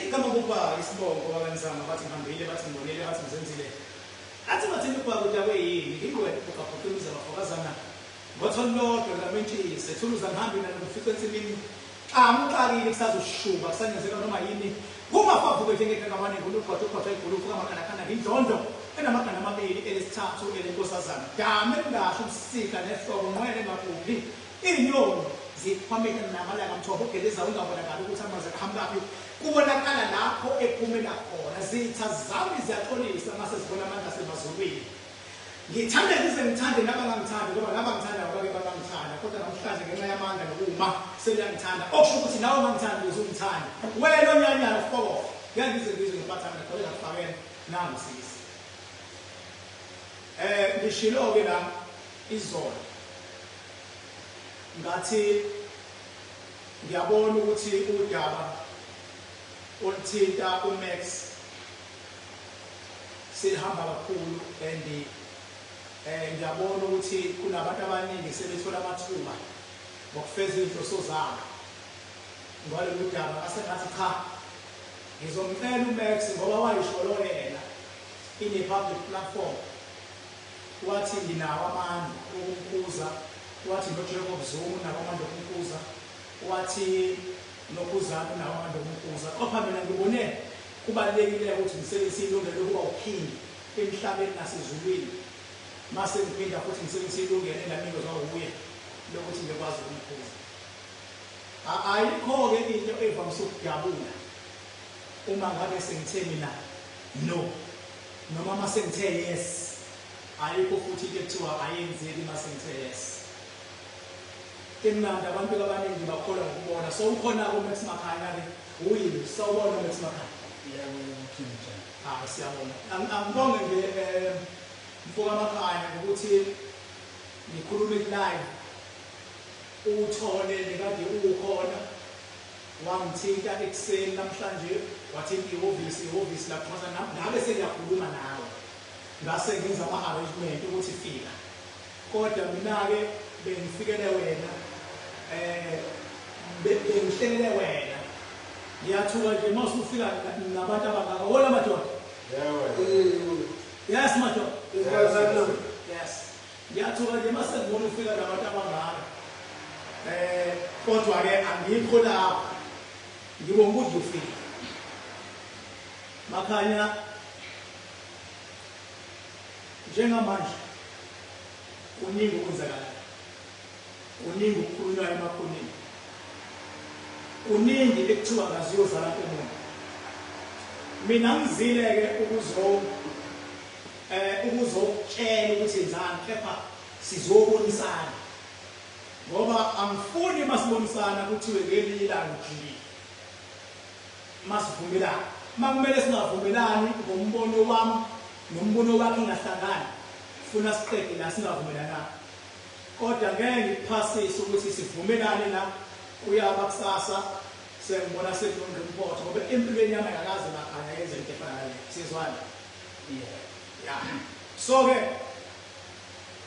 Igama kuba isibongo bakaNzama bathi ngihambile bathi ngibonile bathi ngizenzile. Athi bathini ubaba udakwe yini? Ingwenya ibhuqabhuqa imizi yabafokazana. Ngotho olulodwa lukamentshisi, ethuluza ngihambe nalo ngifice ensimini. Xamu uxakile kusazoshuba kusangenzeka noma yini. Kumafavuke njengegagabane ngolugqwatha ugqwatha igulufu kamakhanakhanaka indlondlo enamagana amabili elesithathu elenkosazana. Dame elingasho ubusika nehlobo nqwele engabhubhi. Iy'nyoni zikhwameka namalanga mthombo ogelezayo ungabonakali ukuthi amanzi aqhamukaphi. Kubonakala lapho ephumela khona. Zitha zami ziyaxolisa mase zibona amandla asemazulwini. Ngithande ngize ngithande nabangangithandi ngoba nabangithandayo bake bangangithanda kodwa namhlanje ngenxa yamandla nokuma sebeyangithanda okusho ukuthi nawe ungangithandi ukuze ungithande wena onyanyana ufokofa ngeke ngize ngizwe ngipathana ngigqoke ngakufakela nangu sisi eh ngishilo ke la izolo ngathi ngiyabona ukuthi udaba oluthinta uMax Silihamba kakhulu and eh ngiyabona ukuthi kunabantu abaningi sebethola amathuba ngokufeza izinhloso zabo ngalolu daba ngase ngathi cha ngizomcela uMax ngoba wayisholo yena in a public platform wathi nginawo amandla okumkhuza wathi noJacob Zuma unawo amandla okumkhuza wathi noKhuzani unawo amandla okumkhuza qopha mina ngibone Kubalulekile ukuthi ngisebenzise ilungelo lokuba uKing emhlabeni nasezulwini mase ngiphinda futhi ngisebenzise ilungelo enganikezwa wuye lokuthi ngikwazi ukumkhuza. Ayikho-ke into evamise ukudabula uma ngabe sengithe mina no noma uma sengithe yes ayikho futhi into ekuthiwa ayenzeki uma sengithe yes. Imnandi abantu abaningi bakholwa ngokubona so ukhona-ke uMax Makhanya-ke Uyini sawubona Max Makhanya. Yebo King njani? Ah siyabonga. Angibonge nje eh mfoka Makhanya ngokuthi ngikhulume live uthole nekade ukhona wangithinta ekuseni namhlanje wathinta ihhovisi ihhovisi laxhasa ngabe sengiyakhuluma nawe ngase ngenza ama-arrangement ukuthi fika Kodwa mina-ke bengifikele wena eh bengihlelele wena. Ngiyathuka nje uma usufika nabantu abangaka. Wola madoda. Yebo. Yes madoda. Yes. Ngiyathuka nje uma sengibona ufika nabantu abangaka. Eh kodwa ke angikho lapho. Ngibonga ukuthi ufika. Makhanya Njengamanje kuningi okwenzakalayo, kuningi okukhulunywayo emakhoneni, kuningi ekuthiwa ngazi uyozala nkomo. Mina ngizile-ke ukuzo eh ukuzokutshela ukuthi yenzani kepha sizobonisana ngoba angifuni masibonisana kuthiwe ngelinye ilanga ujikile Masivumelane. Uma kumele singavumelani ngombono wami nombono wakhe ingahlangani, funa siqede la singavumelananga. Kodwa ngeke ngikuphasise ukuthi sivumelane la kuyaba kusasa sengibona sekulunga impotho ngoba empilweni yami akakaze makhanya yenze into efana nale. Sizwana? Yeah. Yeah. So ke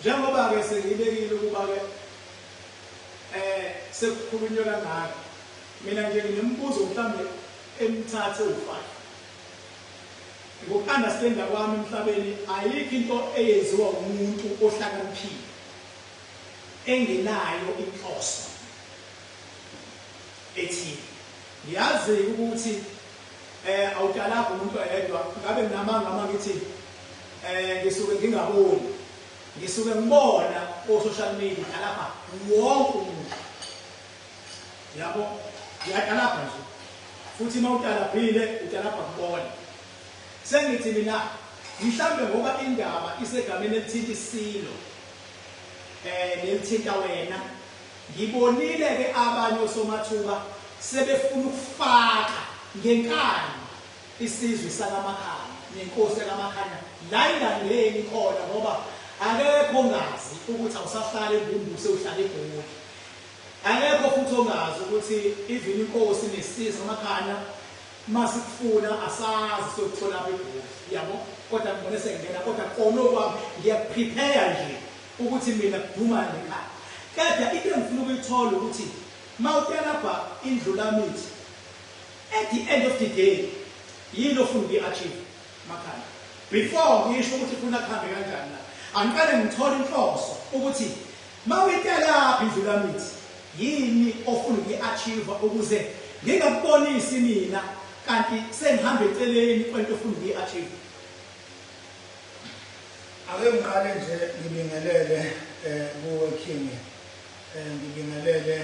njengoba ke sengibekile ukuba ke eh sekukhulunywe kangaka Mina nje nginemibuzo mhlambe emithathu ewu-five. Ngoku-understanda kwami emhlabeni ayikho into eyenziwa umuntu ohlakaniphile engenayo inhloso ethile. Ngiyazi ukuthi eh awutalabha umuntu oyedwa ngabe nginamanga uma ngithi eh ngisuke ngingaboni ngisuke ngibona ko-social media talabha wonke umuntu Yabo, ngiyatalabha nje. Futhi uma utalabhile, utalabha kubona. Sengithi mina mhlambe ngoba indaba isegameni elithinta isilo eh nelithinta wena ngibonile ke abanye osomathuba sebefuna ukufaka ngenkani isizwe sakaMakhanya nenkosi yakaMakhanya la ingangeni khona ngoba akekho ongazi ukuthi awusahlali eMbumbu sewuhlala eGoli Akekho futhi ongazi ukuthi even inkosi nesizwe amakhanya masikufuna asazi siyokutholaphi eGoli yabo kodwa ngibone sengena kodwa kona okwami ngiyakuprepare nje ukuthi mina kuduma ngekhaya kodwa into engifuna ukuyithola ukuthi mawutelabha indlulamithi At the end of the day, yini ofuna ukuyi-achieve, Makhanya? Before ngisho ukuthi funa kuhambe kanjani na, angiqale ngithole inhloso ukuthi mawuyitalaphi Indlulamithi, yini ofuna ukuyi-achieve ukuze ngingakubonisi mina kanti sengihambe eceleni kwento ofuna ukuyi-achieve. Ake ngiqale nje ngibingelele kuwe King, ngibingelele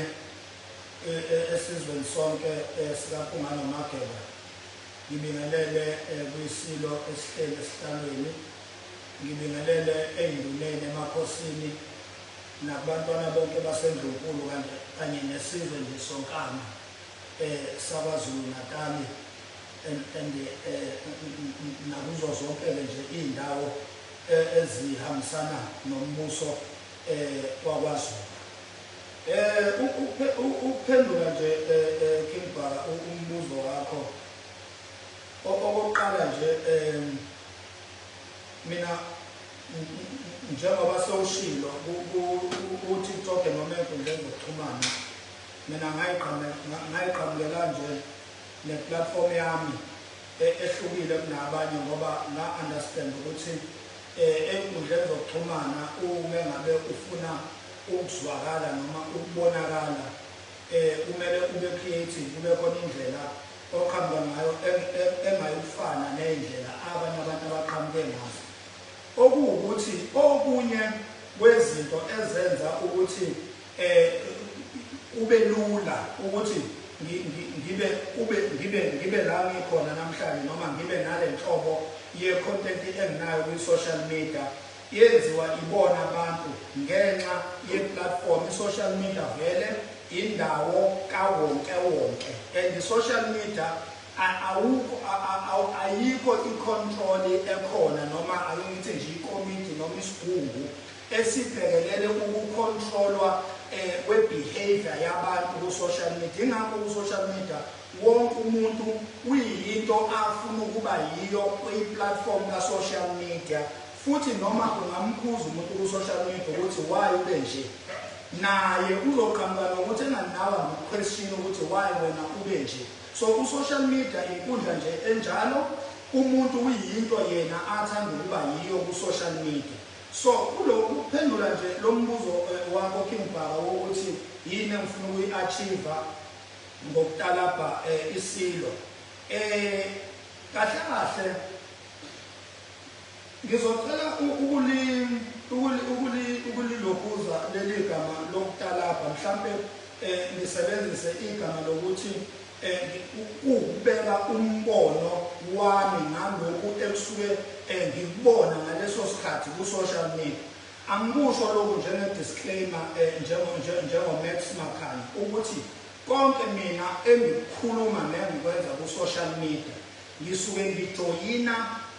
esizweni sonke sikaPhungana Mageba, ngibingelele kwisilo esihleli esihlalweni, ngibingelele ey'nduneni, emakhosini nakubantwana bonke basendlunkulu kanye nesizwe nje sonkana saKwaZulu Natali and nakuzo zonke-ke nje iy'ndawo ezihambisana nombuso wakwaZulu. Ukuphendula nje King Bhaka umbuzo wakho, okokuqala nje mina njengoba sewushilo ku-TikTok noma ey'nkundleni zokuxhumana, mina ngayiqhamukela nje ne-platform yami ehlukile kunabanye, ngoba nga-understand ukuthi ey'nkundleni zokuxhumana uma ngabe ufuna ukuzwakala noma ukubonakala kumele ube creative, kube khona indlela oqhamuka ngayo engayufana ney'ndlela abanye abantu abaqhamuke ngazo. Okuwukuthi okunye kwezinto ezenza ukuthi kube lula ukuthi ngibe la ngikhona namhlanje noma ngibe nale nhlobo ye-content enginayo kwi-social media, yenziwa ibona abantu ngenxa ye-platform. I-social media vele indawo kawonke wonke, and i-social media ayikho i-control ekhona, noma ake ngithi nje ikomiti noma isigungu esibhekelele ukucontrolwa kwe-behavior yabantu ku-social media. Ingakho ku-social media wonke umuntu uyinto afuna ukuba yiyo kwi-platform ka-social media, futhi noma ungamkhuza umuntu ku-social media ukuthi why ube nje, naye uzoqhamuka nokuthi enganawa ngu-question ukuthi why wena ube nje. So ku-social media inkundla nje enjalo, umuntu uyinto yena athanda ukuba yiyo ku-social media. So kulokhu kuphendula nje lo mbuzo wakho King Bhaka wokuthi yini engifuna ukuyi-achieve ngokutalabha isilo, kahle kahle ngizocela ukulilokuza leli gama lokutalabha, mhlampe ngisebenzise igama lokuthi ukubeka umbono wami ngalokhu ekusuke ngikubona ngaleso sikhathi ku-social media. Angikusho lokhu njenge-disclaimer njengo-Max Makhanya ukuthi konke mina engikukhuluma nengikwenza ku-social media ngisuke ngijoyina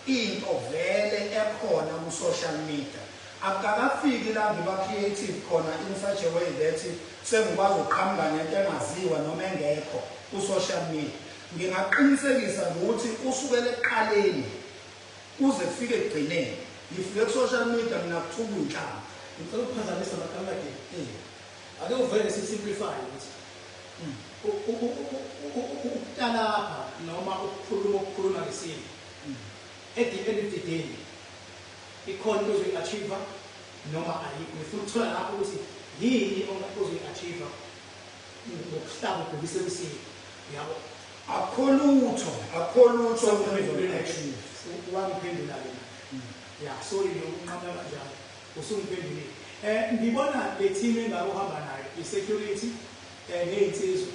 into vele ekhona ku-social media. Akukakafiki la ngiba creative khona in such a way that sengikwazi ukuqhamuka nento engaziwa noma engekho ku-social media. Ngingaqinisekisa ukuthi kusukela ekuqaleni kuze kufike ekugcineni ngifike ku-social media mina kuthuka inhlamba. Ngicela ukuphazamisa Makalakhe. Ake uvele si-simplify ukuthi ukutalapha noma ukukhuluma ngesimo at the end of the day ikhona into ozoyi-achieve noma ayikho. Ngifuna ukuthola lapho ukuthi yini ozoyi-achieve ngokuhlaba ubhekise kwisimo, yabo. Akukho lutho, akukho lutho engizoyi-achieve. Wangiphendula-ke manje. Ya, sorry nje ukunqamula kanjalo, usungiphendulile. Ngibona le team engake uhamba nayo, i-security ney'nsizwa,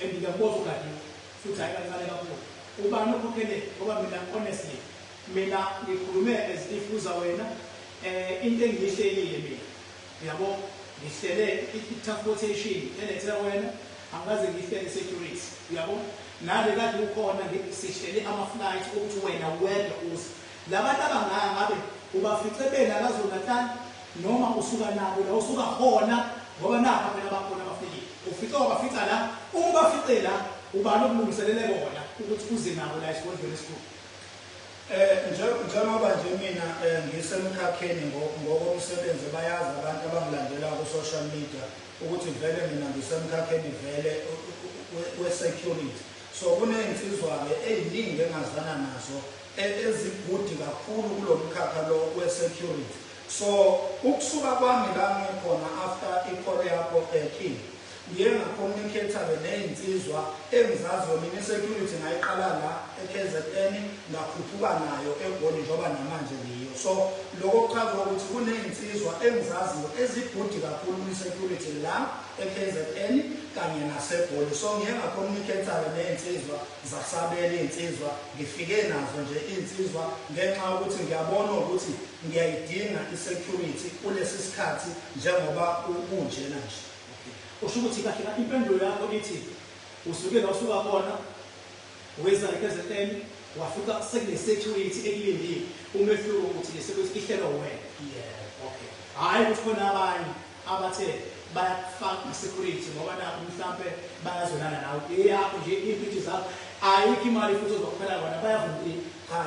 and ngiyakubona ugadiwe futhi hhayi kancane kakhulu. Ubani okhokhele? Ngoba mina honestly mina ngikhulume as if uza wena, into engiyihlelile mina, uyabo, ngihlele i-transportation elethe wena, angikaze ngihlele security, uyabo, nale kade ukhona sihlele ama-flight ukuthi wena wedwa uze. Labantu abangaka ngabe ubafice bela KwaZulu Natal noma usuka nabo la usuka khona, ngoba nakho phela bakhona abafikile, ufice wabafica la, uma ubafice la ubani okulungiselele bona ukuthi uze nabo la esigodlweni esikhulu? Njengoba nje mina ngisemkhakheni ngokomsebenzi, bayazi abantu abangilandela ku-social media ukuthi vele mina ngisemkhakheni vele we-security. So kuney'nsizwa-ke ey'ningi engazana nazo ezigudi kakhulu kulo mkhakha lo we-security. So ukusuka kwami la ngikhona after i-call yakho, King, ngiye nga-communicate-ke ney'nsizwa engizaziyo. Mina i-security ngayiqala la e-KZN, ngakhuphuka nayo eGoli, njengoba namanje ngiyo. So lokho kuchaza ukuthi kuney'nsizwa engizaziyo ezigudi kakhulu kwi-security la e-KZN kanye naseGoli. So ngiye nga-communicate-ke ney'nsizwa, zasabela iy'nsizwa, ngifike nazo nje iy'nsizwa ngenxa yokuthi ngiyabona ukuthi ngiyayidinga i-security kulesi sikhathi njengoba kunjena nje. Usho ukuthi kahle kahle impendulo yakho ithi usuke la usuka khona, weza e-KZN, wafika sekune-security ekulindile. Umehluko ukuthi le security ihlelwa wena. Yeah. Okay, hhayi ukuthi khona abanye abathe bayakufaka i-security ngoba nakho mhlampe bayazwelana nawe. Eyakho nje, iy'mpintshi zakho, ayikho imali futhi ozokuphela kona, bayavumile. Cha,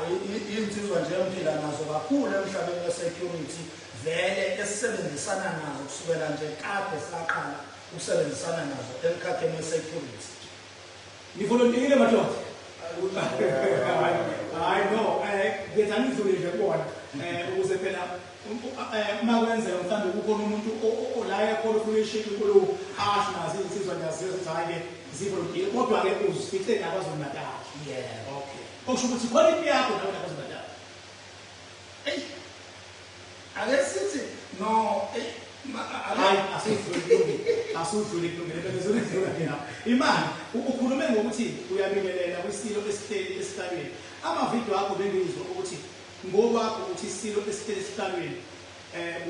iy'nsizwa nje engiphila nazo kakhulu emhlabeni we-security vele, esisebenzisana nazo kusukela nje kade saqala ukusebenzisana nazo emkhakheni we-security. Nivolontile madoda. Hayi no, ngithi angidlule nje kubona ukuze phela uma kwenzeka mhlawumbe kukhona umuntu la ekhona ufuna ishintshe inkulumo, asho nazo iy'nsizwa ngiyaziwa ukuthi hhayi-ke zivolontile, kodwa-ke uzifice naKwaZulu Natal. Yeah. Okay, okusho ukuthi khona impi yakho nawe naKwaZulu Natal. Eyi, ake sithi no, eyi, Hayi, asudlule, kulungile, asudlule, kulungile, bese udlula ke lapho. Imali ukhulume ngokuthi uyabingelela kwisilo esihleli esihlalweni. Amavidiyo akho bengizwa ukuthi ngokwakho uthi isilo esihleli esihlalweni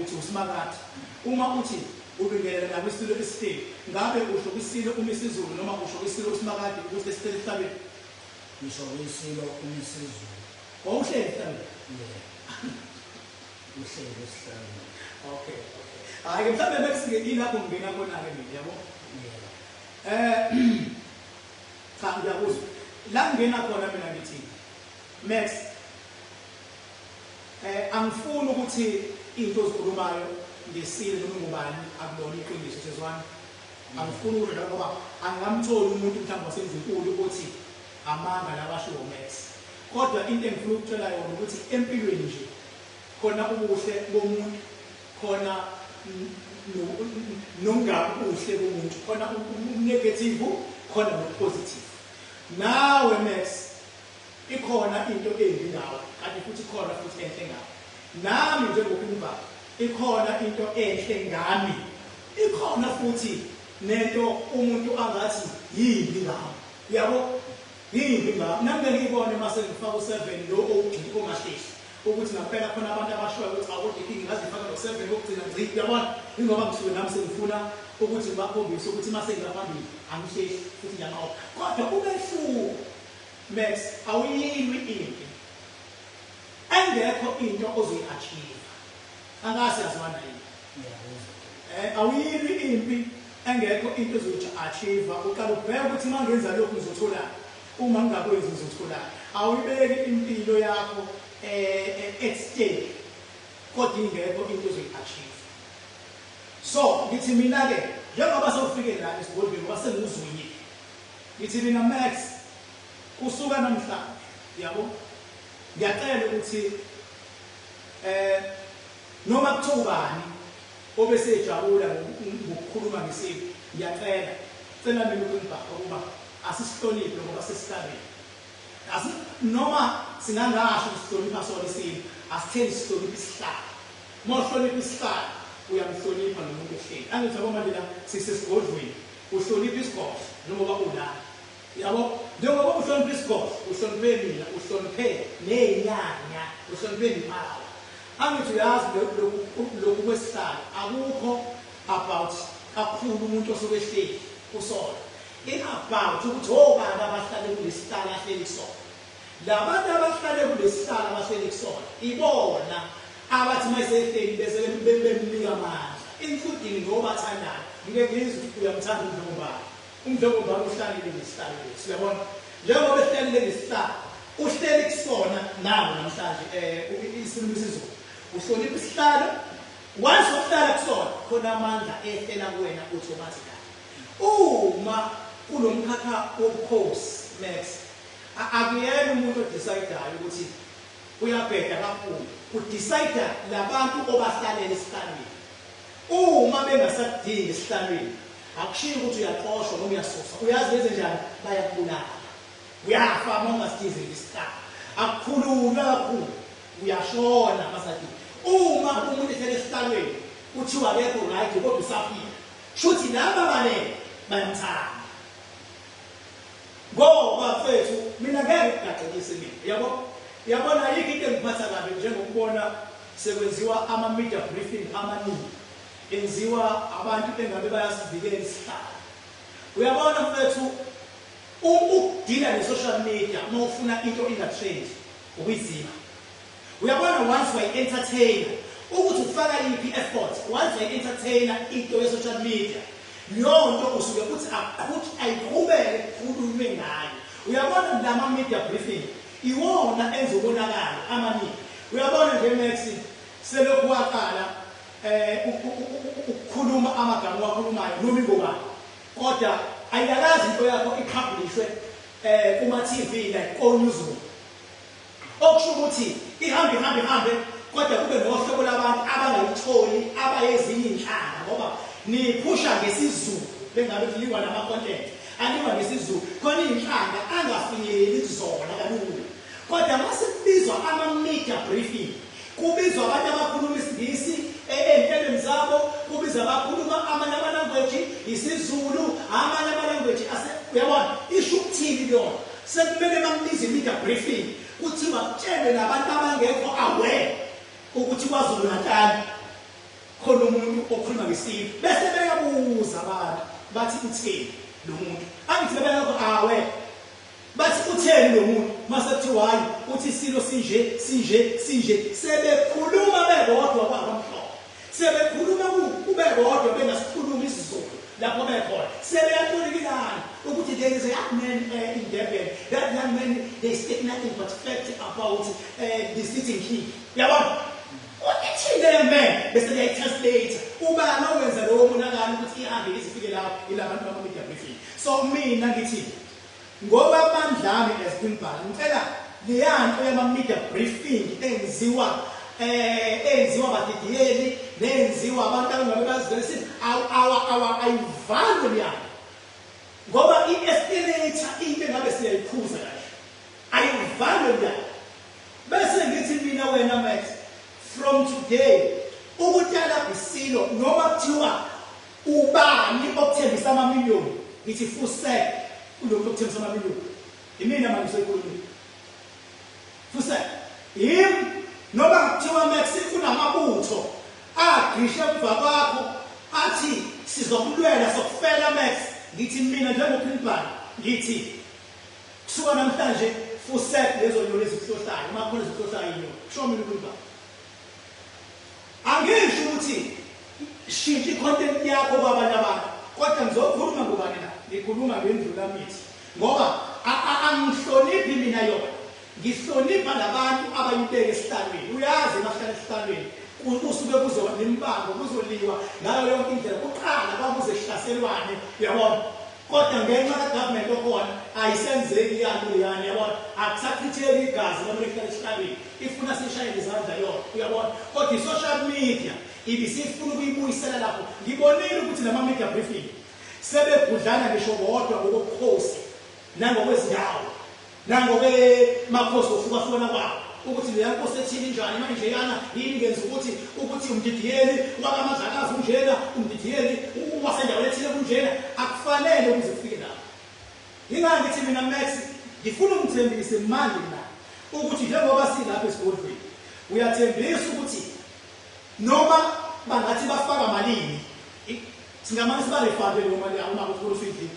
uthi uSimakade. Uma uthi ubingelela nakwisilo esihleli, ngabe usho kwisilo uMisizulu noma usho kwisilo uSimakade ukuthi esihleli esihlalweni? Ngisho kwisilo uMisizulu. Wawuhleli esihlalweni? Yeah, uhleli esihlalweni. Okay, hhayi-ke mhlawumbe bese ilapho ngingena khona-ke mina, yabo. Yeah. Cha, ngiyakuzwa. La ngingena khona mina ngithi Max, angifuni ukuthi into ozikhulumayo ngesile noma ngubani akulona iqiniso, sezwana. Angifuni ukuthi ngoba angingamtholi umuntu mhlawumbe wasemzinkulu othi amanga lawa ashiwo Max. Kodwa into engifuna ukutshela yona ukuthi empilweni nje khona ubuhle bomuntu, khona nongabuhle bomuntu, khona u-negative, khona no-positive. Nawe Max, ikhona into embi ngawe, kanti futhi ikhona futhi enhle ngawe. Nami njengokhuluma ikhona into enhle ngami, ikhona futhi nento umuntu angathi yimbi ngawe, yabo, yimbi ngawe. Nami ngeke ngiyibone mase ngifaka u-7 lo owugcina ongahlehli ukuthi ngampela khona abantu abashoyo ukuthi awukodwa inkinga ngazifaka no-7 wokugcina ngci, uyabona, ingoba ngisuke nami sengifuna ukuthi ngibakhombise ukuthi mase ngilaphambili angihlehli futhi ngiyanqoba. Kodwa umehluko Max, awuyilwi impi engekho into ozoyi-achieve. Angase yazwana yini? Ngiyakuzwa. Awuyilwi impi engekho into ozoyi-achieve. Uqala ubheke ukuthi uma ngenza lokhu ngizotholani, uma ngingakwenzi ngizotholani. Awuyibeki impilo yakho at stake kodwa ingekho into ozoyi-achieve. So ngithi mina-ke njengoba sewufike la esigodlweni, ngoba senguzwile, ngithi mina Max, kusuka namhlanje, yabo, ngiyacela ukuthi noma kuthiwa ubani obesejabula ngokukhuluma ngesimo, ngiyacela, cela mina ukungibhaka ukuba asisihloniphe ngoba sesihlalweni. Asi noma singangasho ukusihlonipha sona isimo, asitheni sihloniphe isihlalo. Uma uhlonipha isihlalo uyamhlonipha nomuntu ohleli. Angithi yabo, manje la sisesigodlweni, uhlonipha isigodlo njengoba ula, yabo, njengoba uhlonipha isigodlo, uhloniphe mina, uhloniphe ney'nyanya, uhloniphe nepower. Angithi uyazi lokhu kwesihlalo akukho about kakhulu umuntu osuke ehleli kusona, i-about ukuthi obani abahlale kulesihlalo ahleli kusona. Labantu abahlale kulesihlalo abahleli kusona ibona abathi uma esehleli bese bemnika amandla, including ngobathandayo. Ngike ngizwe ukuthi uyamthanda uMdlokombane. UMdlokombane uhlalile ngesihlalo lesi, uyabona, njengoba ehlalile ngesihlalo uhleli kusona nawo namhlanje, isilo isizulu, uhlonipha isihlalo. Once wahlala kusona, khona amandla ehlela kuwena automatically. Uma kulomkhakha wobukhosi Max, akuyena umuntu odecidayo ukuthi uyabheda kakhulu. Udecide labantu obahlalele esihlalweni. Uma bengasadingi esihlalweni, akushiyi ukuthi uyaxoshwa noma uyasuswa. Uyazi benze njani? Bayakubulala. Uyafa uma ungasidingi isihlalo. Akukhulunywa kakhulu. Uyashona masadingi. Uma umuntu ehlele esihlalweni kuthiwa akekho right kodwa usaphila. Shuthi laba balele bayamthanda. Ngoba mfethu mina ngeke ngikugaxelise mina. Yabo? Yabona ayikho into engiphatha kabi njengokubona sekwenziwa ama media briefing amaningi. Enziwa abantu engabe bayasivikela isihlalo. Uyabona mfethu ukudila ne-social media uma ufuna into inga-trend ukuyiziba. Uyabona once wayi-entertainer ukuthi ufaka yiphi effort once wayi-entertainer into ye-social media leyo nto usuke uthi ayiqhubeke kukhulunywe ngayo. Uyabona lama media briefing iwona enza umonakalo amaningi. Uyabona nje Max selokhu waqala ukukhuluma amagama owakhulumayo noma ingobani kodwa ayikakazi into yakho ipublishwe kuma TV like ko-newsroom. Okusho ukuthi ihambe ihambe ihambe kodwa kube nohlobo labantu abangayitholi abayezinye inhlanga ngoba niphusha ngesiZulu bengabe kuliwa nama content aliwa ngesiZulu khona inhlanga angafinyeleli kuzona kalula. Kodwa mase kubizwa ama media briefing kubizwa abantu abakhuluma isiNgisi ey'nhlelweni zabo, kubizwa abakhuluma amanye ama-language isiZulu, amanye ama-language ase uyabona isho ukuthini kuyona. Sekumele bakubize i-media briefing kuthiwa kutshelwe nabantu abangekho aware ukuthi KwaZulu Natal khona umuntu okhuluma ngesilo bese beyabuza abantu bathi utheni lo muntu. Angithi bebengekho aware bathi utheni lo muntu, mase kuthiwa hayi uthi isilo sinje sinje sinje. Sebekhuluma bebodwa kwabamhlophe, sebekhuluma kubebodwa bengasikhulumi isiZulu lapho bekhona. Sebeyatolikilana ukuthi there is a young man in Durban, that young man they speak nothing but fact about the sitting king. Uyabona ithini le man, bese beyayi-translate. Ubani owenza lowo monakalo ukuthi ihambe izifike lapho? Ilabantu bama-media briefing. So mina ngithi ngoba amandla ami as Queen Bhala, ngicela leyanto yama-media briefing enziwa enziwa abadidiyeli nenziwa abantu abangabe bazivele awa ayivalwe leyana, ngoba i-escalator into engabe siyayikhuza kahle ayivalwe leyana. Bese ngithi mina wena Max, from today ukutshala isilo noma kuthiwa ubani okuthembisa amamiliyoni, ngithi fusek kulokhu okuthembisa amamiliyoni. Imina manje sekhulumile, fusek yimi. Noma kuthiwa Max kunamabutho agqishe emva kwakho athi sizokulwela sokufela Max, ngithi mina njengoPrince ngithi kusuka namhlanje fusek lezo nyoni ezikuhlohlayo. Uma khona ezikuhlohlayo inyoni, kusho mina uPrince. Angisho ukuthi shintsha i-content yakho kwabanye abantu, kodwa ngizokhuluma ngobani la? Ngikhuluma ngendlulamithi ngoba angihloniphi mina yona, ngihlonipha labantu abayibeka esihlalweni. Uyazi mahlala esihlalweni kusuke kuzoba nemibango, kuzoliwa ngayo yonke indlela. Kuqala kwakuze kuhlaselwane, uyabona, kodwa ngenxa ka-government okhona ayisenzeki yanto leyana, uyabona, akusachitheki igazi noma lihlala esihlalweni, ifuna sishayele izandla yona, uyabona. Kodwa i-social media ibisifuna ukuyibuyisela lapho. Ngibonile ukuthi lama media briefing sebegudlana ngisho bodwa ngokobukhosi nangokwezindawo nangokwemakhosi okuhlukahlukana kwawo, ukuthi leya nkosi ethile injani manje yana yini ngenza ukuthi umdidiyeli wakaMadlakazi unjena, umdidiyeli wasendaweni ethile kunjena. Akufanele ukuze kufike lapho. Yingani ngithi mina Max ngifuna ungithembise manje la ukuthi njengoba silapha esigodlweni uyathembisa ukuthi noma bangathi bafaka malini singamane sibarefande leyo mali yabo uma kuthi usuyidlile.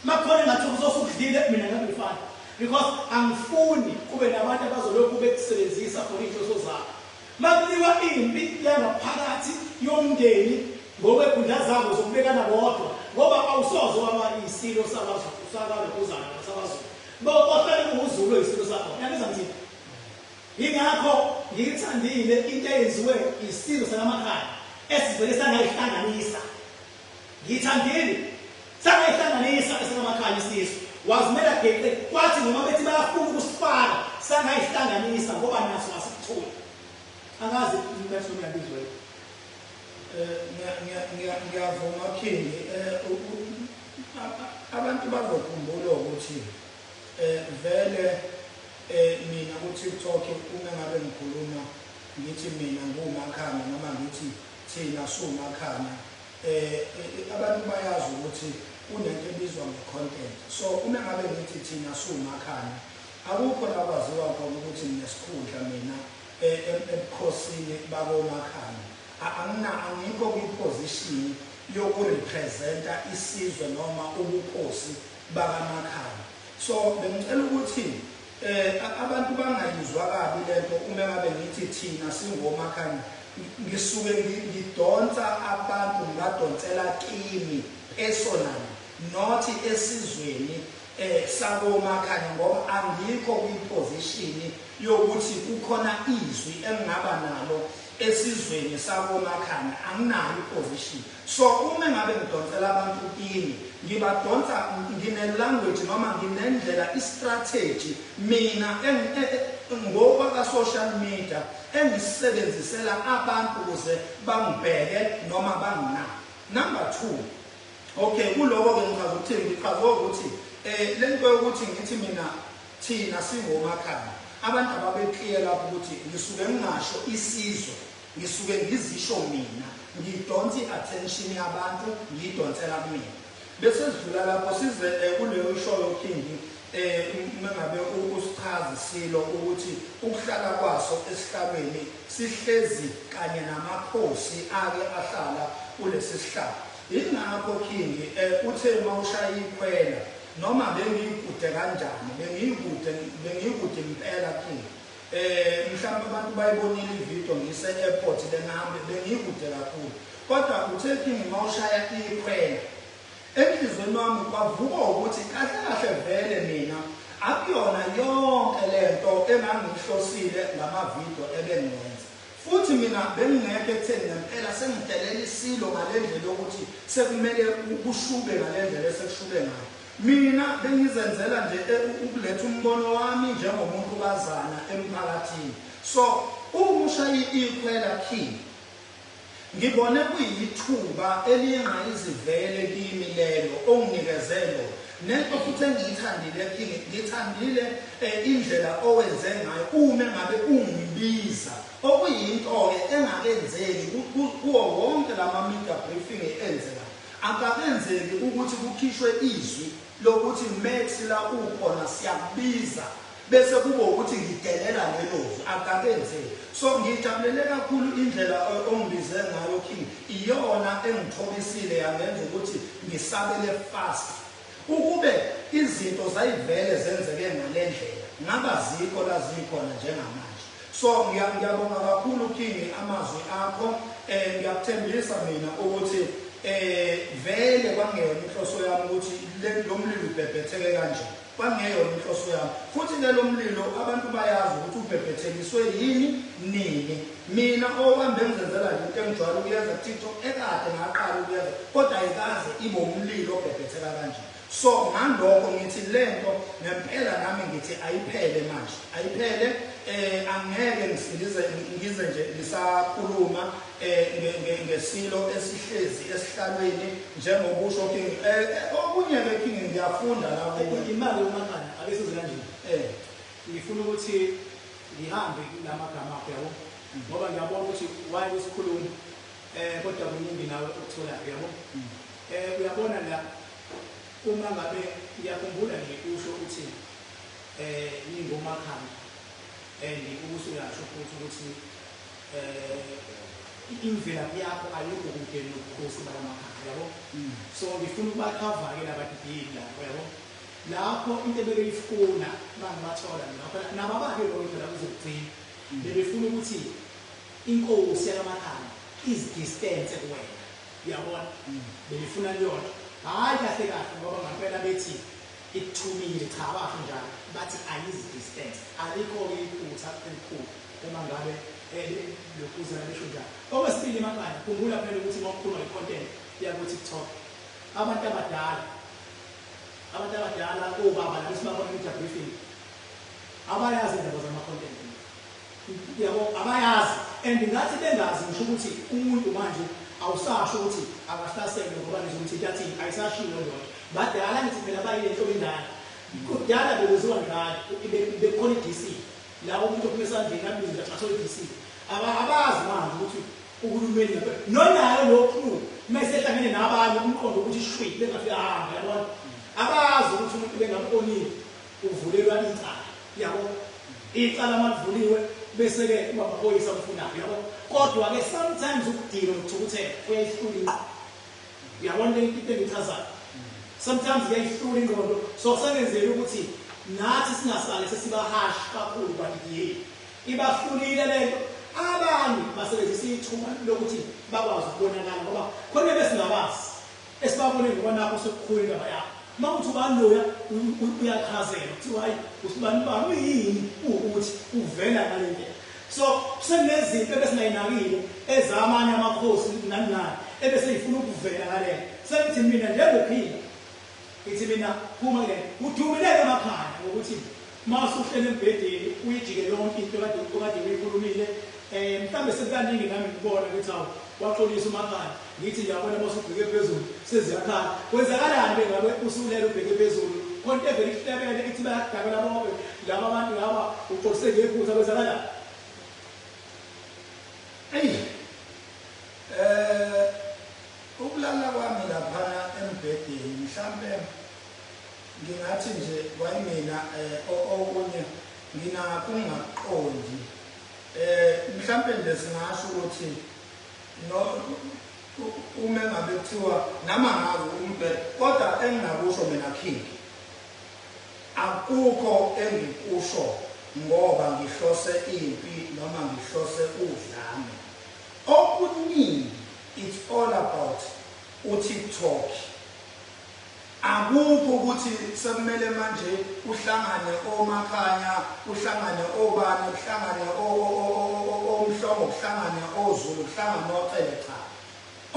Makhona engathi uzosukudlile, mina ngiyakufana because angifuni kube nabantu abazolokhu bekusebenzisa for iy'nhloso zabo. Makuliwa impi yangaphakathi yomndeni ngokwegundla zabo zokubekana bodwa, ngoba awusoze waba isilo sakwaZulu sakalokuzana sakwaZulu bohlale kuwuZulu oyisilo sakho. Uyangizwa ngithini? Yingakho ngiyithandile into eyenziwe isilo salamakhaya esivele sangayihlanganisa. Ngiyithandile sangayihlanganisa esalamakhaya isizwe. Wazimela geqe, kwathi noma bethi bayafuna ukusifaka sangayihlanganisa ngoba naso asikutholi. Angazi mfethu uyabizwa. Ngiyavuma King, abantu bazokhumbula ukuthi vele mina ku TikTok uma ngabe ngikhuluma ngithi mina nguMakhanya noma ngithi thina suMakhanya, abantu bayazi ukuthi kunento ebizwa nge-content. So uma ngabe ngithi thina suMakhanya, akukho la kwaziwa khona ukuthi nginesikhundla mina ebukhosini bakoMakhanya. Angikho kwi-position yokurepresenta isizwe noma ubukhosi bakaMakhanya. So bengicela ukuthi abantu bangayizwa kabi lento uma ngabe ngithi thina singoMakhanya. Ngisuke ngidonsa abantu, ngibadonsela kimi personally, not esizweni sakoMakhanya, ngoba angikho kwi-position yokuthi kukhona izwi engingaba nalo esizweni sakoMakhanya, anginayo i-position. So uma ngabe ngidonsela abantu kimi, ngibadonsa ngine-language noma nginendlela, i-strategy mina ngokwaka-social media engisebenzisela abantu ukuze bangibheke noma banginake. Number 2, okay, kuloko-ke ngichaza ukuthini? Ngichaza ukuthi lento yokuthi ngithi mina thina singoMakhanya, abantu ababekliye lapho ukuthi ngisuke ngingasho isizwe, ngisuke ngizisho mina, ngidonsa i-attention yabantu, ngiyidonsela kumina. Bese sidlula lapho size kuleyo ishoyo King, uma ngabe usichaza isilo ukuthi ukuhlala kwaso esihlalweni sihlezi kanye namakhosi ake ahlala kulesi sihlalo. Ingakho King uthe mawushaya ikhwela, noma bengiyikude kanjani, bengiyikude impela King. Mhlawumbe abantu bayibonile ividiyo ngise airport lengihambe, bengiyikude kakhulu. Kodwa uthe King mawushaya ikhwela, enhliziyweni wami kwavuka ukuthi kahle kahle vele mina akuyona yonke lento engangihlosile ngamavidiyo ebengiwenza. Futhi mina bengingekho ekutheni ngempela sengidelela isilo ngale ndlela yokuthi sekumele kushube ngale ndlela esekushube ngayo. Mina bengizenzela nje ukuletha umbono wami njengomuntu kazana emphakathini. So uma ushaya ikhwela King, ngibone kuyithuba eliyingqayizivele kimi lelo onginikeze lona. Nento futhi engiyithandile King, ngithandile indlela owenze ngayo uma ngabe ungibiza, okuyinto-ke engakenzeki kuwo wonke lama media briefing enzeka. Akakenzeki ukuthi kukhishwe izwi lokuthi Max la ukhona siyakubiza, bese kube ukuthi ngidelela lelo zwi, akakenzeki. So ngijabulele kakhulu indlela ongibize ngayo King, iyona engithobisile yangenza ukuthi ngisabele fast. Ukube izinto zayivele zenzeke ngale ndlela, ngaba zikho la zikhona njengamanje. So ngiyabonga kakhulu King amazwi akho. Ngiyakuthembisa mina ukuthi vele kwangeyona inhloso yami ukuthi lo mlilo ubhebhetheke kanje, kwangeyona inhloso yami. Futhi ke lo mlilo abantu bayazi ukuthi ubhebhetheliswe yini nini. Mina owami bengizenzela nje into engijwayele ukuyenza ku-TikTok, ekade ngaqala ukuyenza, kodwa ayikaze ibe umlilo obhebhetheka kanje. So ngalokho ngithi lento ngempela nami ngithi ayiphele manje, ayiphele. Angeke ngize nje ngisakhuluma ngesilo esihlezi esihlalweni njengobusho King. Okunye ke King ngiyafunda la kuwe. Imali uMakhanya ake size kanje. Ngifuna ukuthi ngihambe lamagama akho, yabo, ngoba ngiyabona ukuthi why usikhuluma kodwa kuningi nawe ukutholayo, yabo. Uyabona la uma ngabe ngiyakhumbula nje usho ukuthi ningoMakhanya, and ubusuyasho futhi ukuthi imvelaphi yakho ayikho kude nobukhosi bakaMakhanya, yabo. So ngifuna ukubakhava-ke labadidiyeli lapho, yabo. Lapho into ebebeyifuna mangibathola lapho nababake lokho phela kuzokugcina, bebefuna ukuthi inkosi yakaMakhanya izi-distance kuwena, uyabona. Bebefuna leyonto, hhayi kahle kahle ngoba ngampela bethi ikuthumile, cha basho njalo, bathi ayizi-distance. Alikho-ke iphutha elikhulu uma ngabe lokhuzana besho njalo. Okwesibili Makhanya, khumbula phela ukuthi uma ukhuluma nge-content yaku-TikTok, abantu abadala Abantu abadala obaba labo sibabona media briefing abayazi indaba zama-content, yabo, abayazi. And ngathi bengazi, ngisho ukuthi umuntu manje awusasho ukuthi akahlaselwe ngoba nje ukuthi yathi ayisashiwo ndoda. Badala, ngithi phela bayile nhlobo indala. Kudala bekwenziwa njalo, bekukhona i-DC la umuntu ophuma esandleni abize nje athole i-DC. Abazi manje ukuthi uhulumeni ngempela nonayo lo clue mase ehlangene nabanye umqondo ukuthi shwi bengafika hamba, yabona. Abazi ukuthi umuntu bengambonile uvulelwa icala, yabo. Icala malivuliwe bese-ke kuba amaphoyisa amfunayo, yabo. Kodwa-ke sometimes ukudinwa nokuthukuthela kuyayihlula ingqondo, uyabona le into engichazayo. Sometimes kuyayihlula ingqondo, so kusengenzela ukuthi nathi singasale sesiba-harsh kakhulu, but yini ibahlulile lento. Abanye basebenzisa ithuba lokuthi bakwazi ukubonakala ngoba khona besingabazi esibabone ngoba nakho sekukhulu indaba yabo. Uma kuthi ubani loya uyachazela kuthiwa hayi, usibani bani uyini, uwukuthi uvela ngale ndlela. So sekunezinto ebesingayinakile ezamanye amakhosi nani nani ebese yifuna ukuvela ngale. Sengithi mina njengophila, ngithi mina phuma kule udumileke emakhaya ngokuthi uma usuhlele embhedeni uyijike yonke into kade okade uyikhulumile. Mhlawumbe sekukaningi nami ngibona ukuthi hawu, waxolisa umakhaya. Ngithi ngiyabona uma usubheke phezulu seziyakhala. Kwenzakalani bengabe usulele ubheke phezulu, khona into evele ikuhlebele ithi bayakudakela bonke laba bantu laba, uxolise ngephutha, kwenzakalani? Eyi, ukulala kwami lapha embhedeni, mhlambe ngingathi nje kwayimina okunye nginakho ungaqondi. Mhlambe nje singasho ukuthi no uma ngabe kuthiwa nama ngazi umbhede, kodwa engingakusho mina King, akukho engikusho ngoba ngihlose impi noma ngihlose udlame. Okuningi it's all about uTikTok. Akukho ukuthi sekumele manje uhlangane oMakhanya, uhlangane obani, uhlangane oMhlongo, kuhlangane oZulu, kuhlangane oCele. Cha,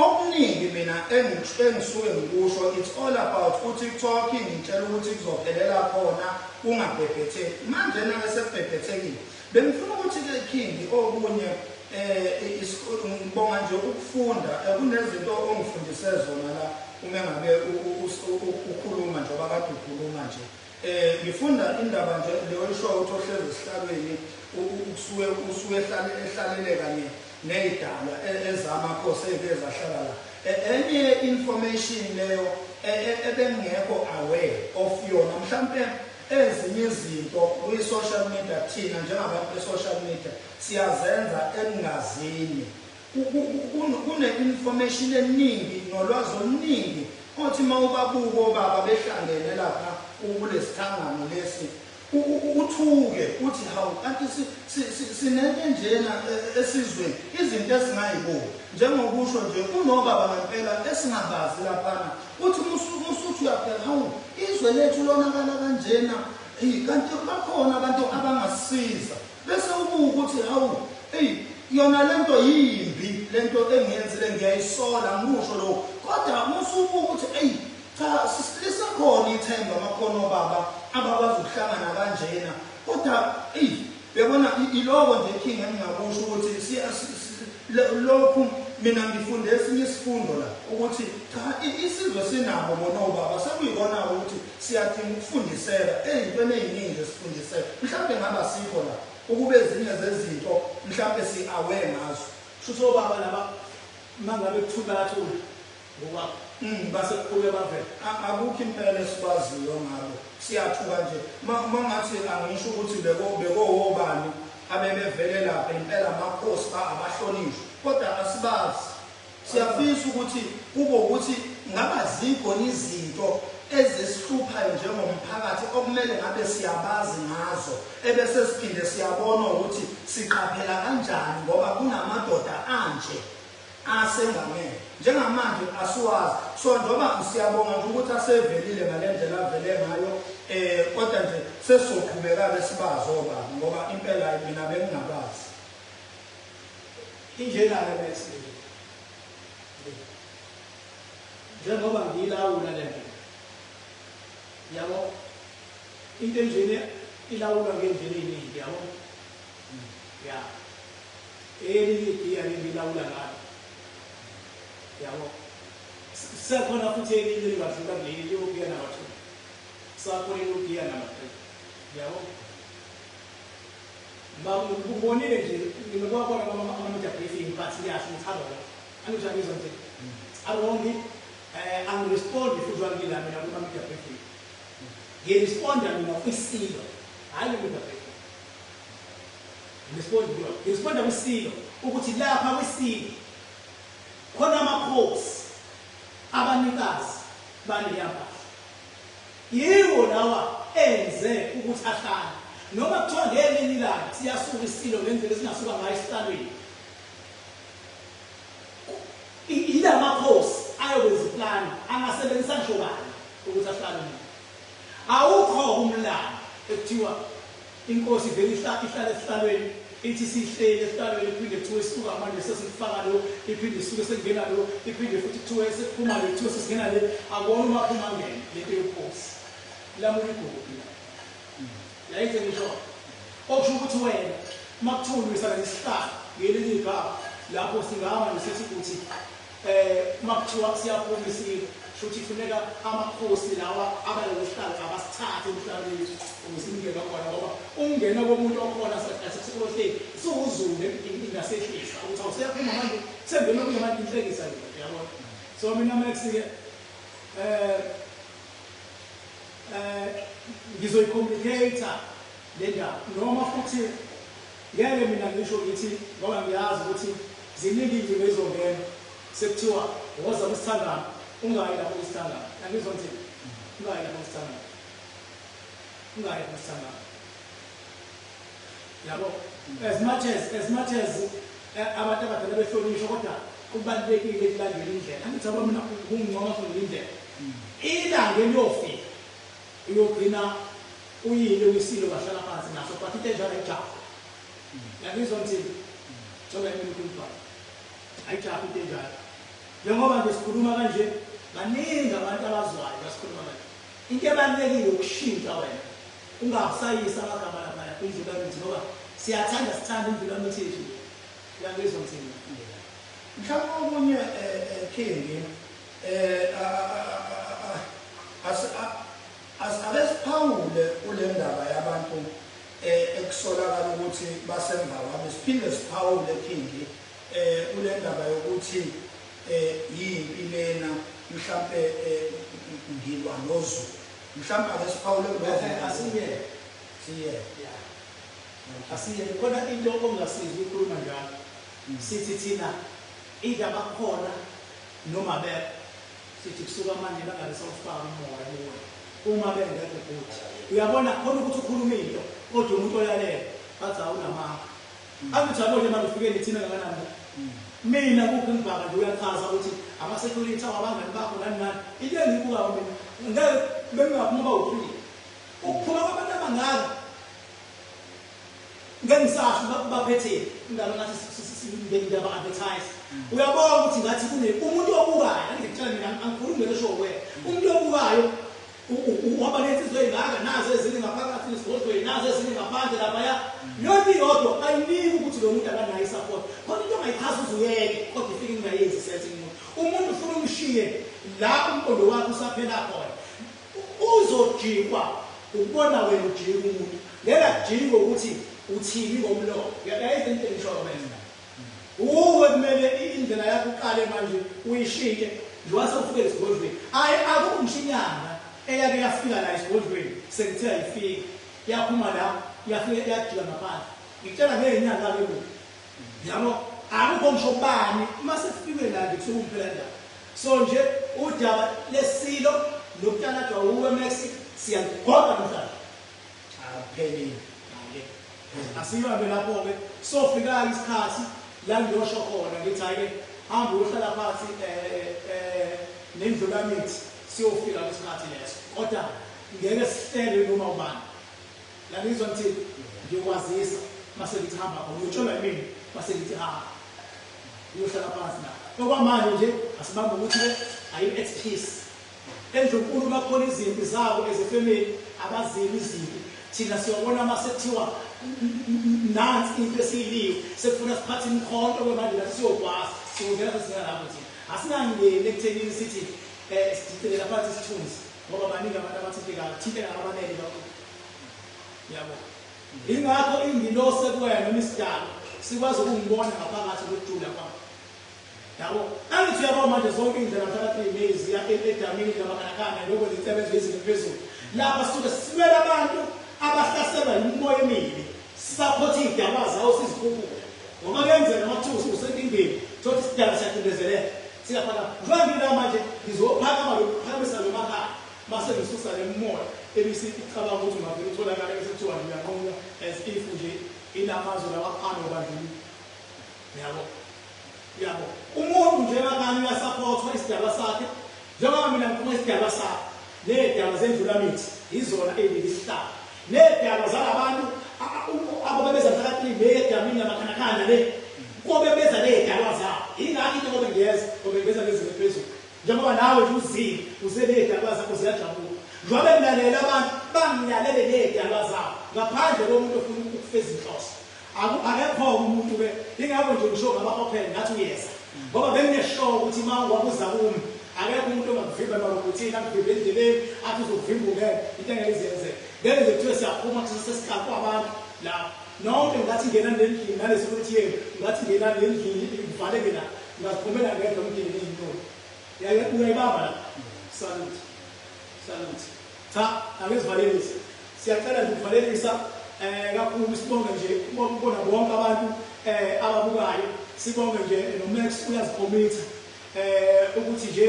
okuningi mina engisuke ngikusho it's all about uTikTok. Ngitshela ukuthi kuzophelela khona, kungabhebhetheki. Manje nake sekubhebhethekile, bengifuna ukuthi-ke King okunye ngibonga nje ukufunda. Kunezinto ongifundise zona la uma ngabe ukhuluma, njengoba kade ukhuluma nje. Ngifunda indaba nje leyo isho ukuthi ohlezi esihlalweni usuke usuke ehlalele kanye nezidalwa ezamakhosi ey'ke zahlala la. Enye information leyo ebengekho aware of yona. Mhlampe ezinye izinto kwi-social media, thina njengabantu be-social media siyazenza engazini. Kune-information eningi nolwazi oluningi othi uma ubabuka obaba behlangene lapha kulesithangano lesi uthuke uthi hawu, kanti sinento enjena esizweni, izinto esingayiboni. Njengokusho nje kunobaba ngempela esingabazi laphana, uthi musuthi uyabheka, hawu, izwe lethu lonakala kanjena. Eyi, kanti bakhona abantu abangasisiza. Bese ubuka ukuthi hawu, eyi, yona lento yimbi, lento engiyenzile ngiyayisola, ngikusho lokho. Kodwa musubuka ukuthi eyi cha, lisekhona ithemba, amakhono obaba abakwazi ukuhlangana kanjena. Kodwa eyi, uyabona, iloko nje King engingakusho ukuthi lokhu mina ngifunde esinye isifundo la ukuthi cha, isizwe sinabo bona obaba, sekuyikona ukuthi siyadinga ukufundiseka ey'ntweni ey'ningi, sifundiseka. Mhlawumbe ngaba sikho la ukube ezinye zezinto mhlawumbe si-aware ngazo. Shuthi obaba laba uma ngabe kuthiwa bayathula ngokwakho base kukhulume bavele. Akukho impela esikwaziyo ngabo, siyathuka nje. Ma ngathi angisho ukuthi bekowobani abebevele lapha impela, amakhosi abahlonishwa, kodwa asibazi. Siyafisa ukuthi kube ukuthi ngaba zikhona izinto ezisihluphayo njengomphakathi okumele ngabe siyabazi ngazo, ebese siphinde siyabona ukuthi siqaphela kanjani ngoba kunamadoda anje asengamele. Njengamanje asiwazi, so njengoba siyabonga nje ukuthi asevelile ngale ndlela avele ngayo, kodwa nje sesizoqhubeka-ke sibazi obaba, ngoba impela mina bengingabazi. Injena-ke bese njengoba ngiyilawula le nto. Yabo, into enjena ilawulwa ngendlela eyiningi, yabo. Ya, elinye igiya lelilawula ngalo, yabo. Sekhona futhi elinye lingadlula kuleli liyogiya number 2, sakhona ilogiya number 3, yabo. Ngibonile nje ngikwabona ama-media briefing, but ngiyasho ukuthi arong, angisho angizwa nje arong. Angirespondi futhi wangila mina kuma-media briefing, ngiresponda mina kwisilo, hhayi kwi-media briefing. Ngirespondi kuyo, ngiresponda kwisilo ukuthi lapha kwisilo khona amakhosi, abanikazi baleya mpahla, yiwo lawa enze ukuthi ahlale. Noma kuthiwa ngelinye ilanga siyasuka isilo ngendlela esingasuka ngayo esihlalweni, ila makhosi ayokwenza iplani, angasebenzisa ngisho bani ukuthi ahlale umuntu. Awukho umlando ekuthiwa inkosi vele ihlale esihlalweni, ithi sihleli esihlalweni, iphinde kuthiwe isuka manje sesikufaka lo, iphinde isuke sekungena lo, iphinde futhi kuthiwe sekuphuma lo, kuthiwe sesingena le. Akuwona umaphuma ngene lento yobukhosi, lamula igodi yayithi ngisho okusho ukuthi wena uma kuthiwa ulwisana nesihlalo ngelinye igama lapho singahamba nje sithi ukuthi uma kuthiwa siyaphuma isilo, shuthi kufuneka amakhosi lawa abalesihlalo abasithathe emhlabeni ukuze ingene khona, ngoba ukungena komuntu okhona sekuhleli suwuzulu ingasehlisa ukuthi awuseyaphuma manje sengena kuye manje inhlekisa nje, yabona. So mina Max-ke ngizoyicomplicate le ndaba, noma futhi ngeke mina ngisho ngithi, ngoba ngiyazi ukuthi ziningi iy'ncingo ey'zongena sekuthiwa woza kwisithangano, ungayi lapho kwisithangano. Angizwa ngithi ungayi lapho kwisithangano, ungayi lapho kwisithangano, yabo. As much as abantu abadala behlonishwa, kodwa kubalulekile ekulandela indlela. Angithi yabo, mina kungincoma futhi indlela, ilanga eliyofika uyogcina uyile uyisilo wahlala phansi naso, but into enjalo ayijahi. Yangizwa ngithini? Njengoba imini ukhuluma, ayijahi into enjalo. Njengoba nje sikhuluma kanje, baningi abantu abazwayo basikhuluma kanje. Into ebalulekile ukushintsha wena, ungasayisa amagama laphaya kwindlulamithi, ngoba siyathanda, sithanda indlulamithi yethu. Uyangizwa ngithini? Mhlawumbe okunye, King, ake siphawule kule ndaba yabantu ekusolakala ukuthi basemva kwami. Siphinde siphawule, King, kule ndaba yokuthi yimpi lena, mhlambe ngilwa noZulu. Mhlambe ake siphawule kulokho. Asiye. Siye. Ya, asiye khona. Into ongasizi ukukhuluma njalo, sithi thina either bakhona noma bekho, sithi kusuka manje bangabe sawufaka umoya kuwe uma bengekho. Futhi uyabona khona ukuthi ukhuluma into, kodwa umuntu oyalela bathi awunamanga. Angithi yabo nje manje ufike nithina kangakanani mina kukho ngibhaka nje, uyachaza ukuthi ama-security awabangani bakho nani nani. Into engiyibukayo mina, ngeke bengingaphuma bawu-three, ukuphuma kwabantu abangaka ngeke ngisasho baphetheni ingalo ngathi ngiyaba-advertise. Uyabona ukuthi ngathi kune umuntu obukayo, angikutshela mina, angikhulumi ngento esho wena, umuntu obukayo uhamba nensizwa ey'ngaka, nazo ezinye ngaphakathi esigodlweni, nazo ezinye ngaphandle laphaya, yonke iyodwa ayiniki ukuthi lo muntu akanayo i-support. Khona into ongayichaza uze uyeke, kodwa ifike ingayenzi sense umuntu. Umuntu ufuna umshiye la umqondo wakhe usaphela khona, uzojikwa ukubona wena ujika umuntu, ngeke ajike ukuthi uthini ngomlomo. Uyayenza into engishoyo wena, uwe kumele indlela yakho uqale manje uyishintshe njengoba sewufike esigodlweni. Ayi, akukho ngisho inyanga eyake yafika la esigodlweni sekuthiwa ayifike, yaphuma la, yafike yajika ngaphandle. Ngikutshela ngey'nyanga-ke bo, yabo, akukho ngisho bani uma sekufikwe la nje kusuke kuphela indaba. So nje udaba lesilo nokutalajwa uwe Max siyalugoqa namhlanje. Akuphelile. Asiyibambe lapho-ke, sofika isikhathi la ngiyosho khona ngithi hhayi-ke, hamba uyohlala phansi nendlulamithi, siyofika kwisikhathi leso, kodwa ngeke sihlele noma ubani. La ngizwa ngithi ngiyokwazisa mase ngithi hamba khona, uyotshelwa yimina mase ngithi hamba uyohlala phansi. Na okwamanje nje asibambe ukuthi-ke are you at peace? Endlunkulu bakhona izimpi zabo ezifemeli, abazimi izimpi. Thina siyobona uma sekuthiwa nansi into esiyiliwe, sekufuna siphathe imikhonto kwemanje nathi siyogwaza, siyongena sesingena lapho thina. Asinangeni ekuthenini sithi sidicelela phansi isithunzi, ngoba baningi abantu abathintekayo, thinteka abanele kakhulu. Yabo. Ingakho ingilosi ekuwena noma isidalo sikwazi ukungibona ngaphakathi kokujula kwami. Yabo. Angithi uyabona manje zonke indlela mhla ka-3 May ziya edamini lamakhanakana lokho zisebenza izinto phezulu. Lapha sisuke silwela abantu abahlaselwa yimimoya emibi. Support iy'daba zawo sizikhuphula. Ngoba kuyenzeka uma kuthiwa usenkingeni, thola isidaba siyacindezeleka. Siyaphakama. Njengoba ngila manje ngizophakama lokuphakamisa lo makhaya. Mase ngisusa le moya ebisi icabanga ukuthi ungavele utholakale bese kuthiwa nje uyanqonya as if nje inamazwe lawa anobandlululo. Yabo. Yabo. Umuntu nje makani uyasupportwa isidaba sakhe. Njengoba mina ngiphuma isidaba sakhe. Nezidaba zendlulamithi izona ezilisihlalo. Nezidaba zalabantu ababebeza phakathi nedamini namakhanakana le. Kobe beza nezidaba zabo. Ingakho into ngobe ngiyeza, ngobe ngiyeza ngezinto phezulu. Njengoba nawe nje uzile, uze nezidaba zakho ziyajabula. Njengoba ngilalela abantu bangilalele nezidaba zabo ngaphandle komuntu ofuna ukufeza inhloso. Akekho umuntu ke ingakho nje ngisho ngaba open ngathi uyeza. Ngoba bengineshow ukuthi uma wabuza kumi akekho umuntu ongakuvimba emarobothini akuvimba endleleni athi uzokuvimba ungeke into engeke izenzeke. Ngeke nje kuthiwe siyaphuma kuthiwe sesiqaqwa abantu lapho. Nonke ngathi ngena nendlini nale security yenu ngathi ngena nendlini ivaleke la ngaziphumela ngedwa umndeni nezintombi. Uyayibamba la. Salute. Salute. Cha, ake sivalelise. Siyacela nje ukuvalelisa kakhulu sibonge nje ukubona bonke abantu ababukayo. Sibonge nje noMax uyazikhomitha ukuthi nje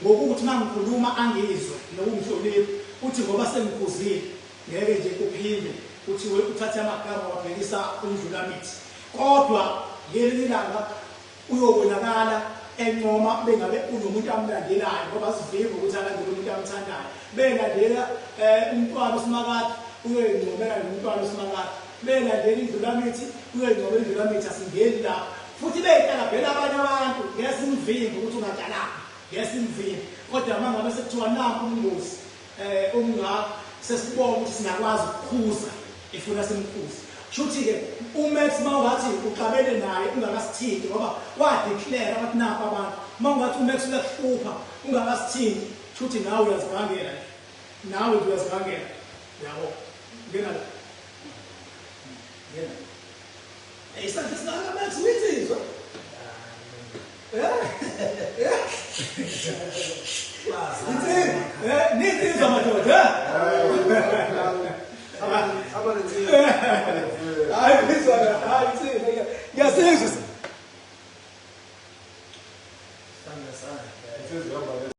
ngokuthi mangikhuluma angizwe nokungihlonipha uthi ngoba sengikhuzile ngeke nje kuphinde uthi uthathe amagama wabhekisa uNdlulamithi. Kodwa ngelinye ilanga uyobonakala encoma bengabe unomuntu amlandelayo ngoba sivimba ukuthi alandele umuntu amthandayo. Belandela umntwana uSimakade uyoyincomela nomntwana uSimakade. Belandela iNdlulamithi uyoyincomela iNdlulamithi, asingeni lapho. Futhi beyitalabhela abanye abantu ngeke simvimbe ukuthi ungatalaphi, ngeke simvimbe. Kodwa uma ngabe sekuthiwa nakho umngozi umngaka sesibona ukuthi singakwazi ukukhuza ifuna simkhuze. Shuthi-ke uMax uma ungathi uxabene naye ungakasithinti ngoba wadeclare abathi nakho abantu. Uma ungathi uMax uyakuhlupha ungakasithinti, shuthi nawe uyazibangela nje. Nawe nje uyazibangela. Yabo. Ngena la. Ngena. Isandla singaka Max uyinsizwa. Ninsizwa madoda. Hayi insizwa, hayi insizwa. Ngiyasizwa. Sandla. Insizwa.